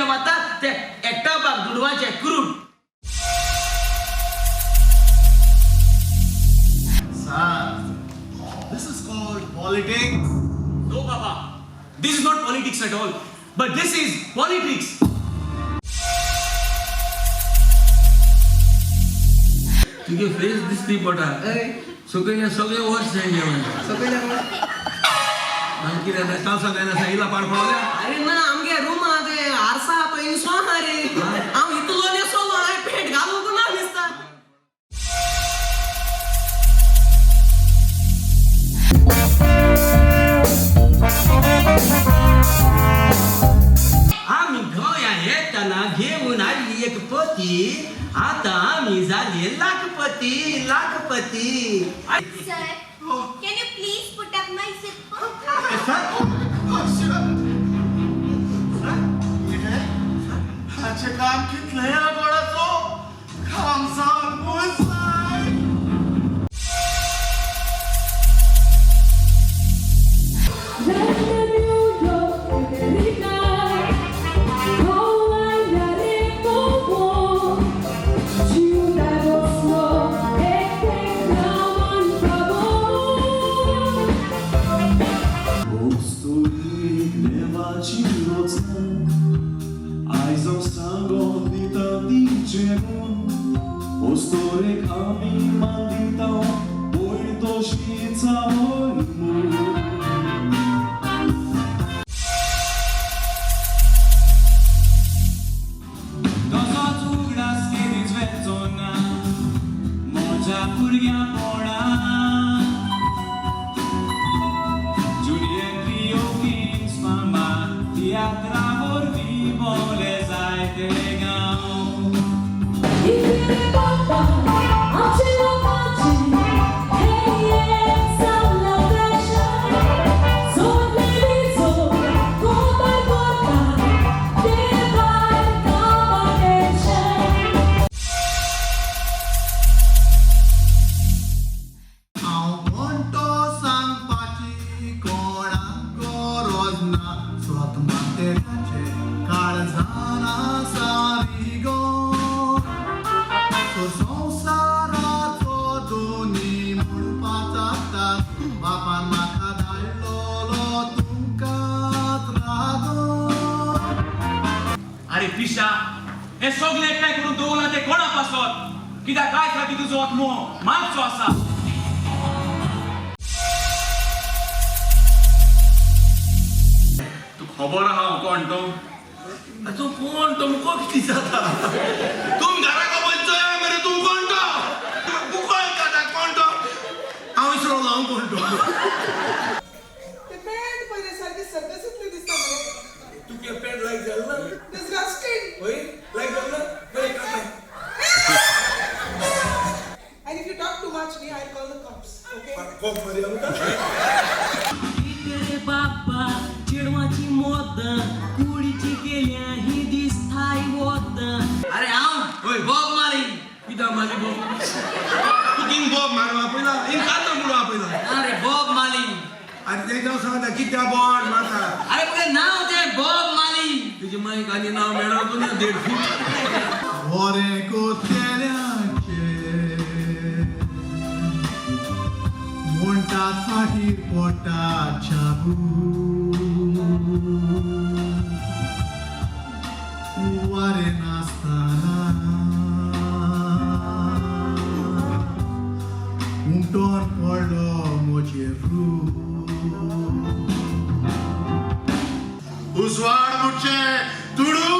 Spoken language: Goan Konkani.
वता ते एकटावपाक दुडवाचे crude. Sir, this is called politics. No Baba, this is not politics at all, but this is politics. तुगे फेस दिसती पोटा सकयल्या सगळे वर्स जाय. सकयल्या. मागीर कितें जाता? काल सांगायना साईला पाड पडल्या. अरे ना, आमगे रुमा ते आरसा तो इन्सो आहा रे. हांव इतलो न्हेसलो, हांवें पेंट घालूंक ना दिसता. आमी गोंया येतना घेऊन आयली एक पोती, आता आमी जाली Lakhpati Lakhpati. Sir, can you please put up my zipper? Sir, oh, Shiva. Sir, कितें? हाचें काम कितलें आगोळाचो काम सांगूं जाय. देवाची रचना आयज हांव सांगोन दिता तिचे गूण. अस्तोरेक आमी मान दिता, पयर तशीच आवय म्हूण. तसोच उगडास केदीच वेचो ना म्हज्या भुरग्यापणा. जुलियन रियो किंग्स मामा तियात्रा वरवीं भोंवले जायते गांव. हांव कोण तो सांगपाची कोणाक गरज ना. स्वत मातेल्याचे काळजान आसा रिगो. तो संवसाराचो दोनी म्हणपा जाता. बापान म्हाका धाडलोलो तुमकांच रागो. अरे पिशा, हे सगळे एकठांय करून दवरलां ते कोणा पासत? कित्याक काय खातीर तुजो आत्मो मागचो आसा. तूं खबर आहा हांव कोण तो? तूं कोण तो मुको कितें जाता? तूं घरा खबर मरे, तूं कोण तो? बुकोय काडा कोण तो. हांव विसरलो हांव कोण तो. ते पॅन्ट पळय, सारकी सर्कसींतली दिसता मरे. तुगे पॅन्ट लायक जालें ना? डिस्गस्टिंग. वय, लायक जालें ना? बरें काडटा. And if you talk too much, me, I'll call the cops. Okay? कोप मरे आमकां. रे बाबा, चेडवाची मोद कुडीची केल्या ही दिसताय वत. अरे हांव वय बॉब मारी. कित्याक मारली बॉब? तूं किंग बॉब मारवा पयला, हिंग कातर म्हणून आपयला. अरे बॉब माली. आनी तेंका हांव सांगता कित्याक बॉड मारता. अरे मुगे नाव ते बॉब माली. तुजी माईक आनी नाव मेळोवंक ना 1.5 फूट. बरें कोतेल्याचे म्हणटात फाटीर पोटा चाबू. वारें नासतना उमटोन पडलो म्हजेर. उजवाड मुटचे तुडू.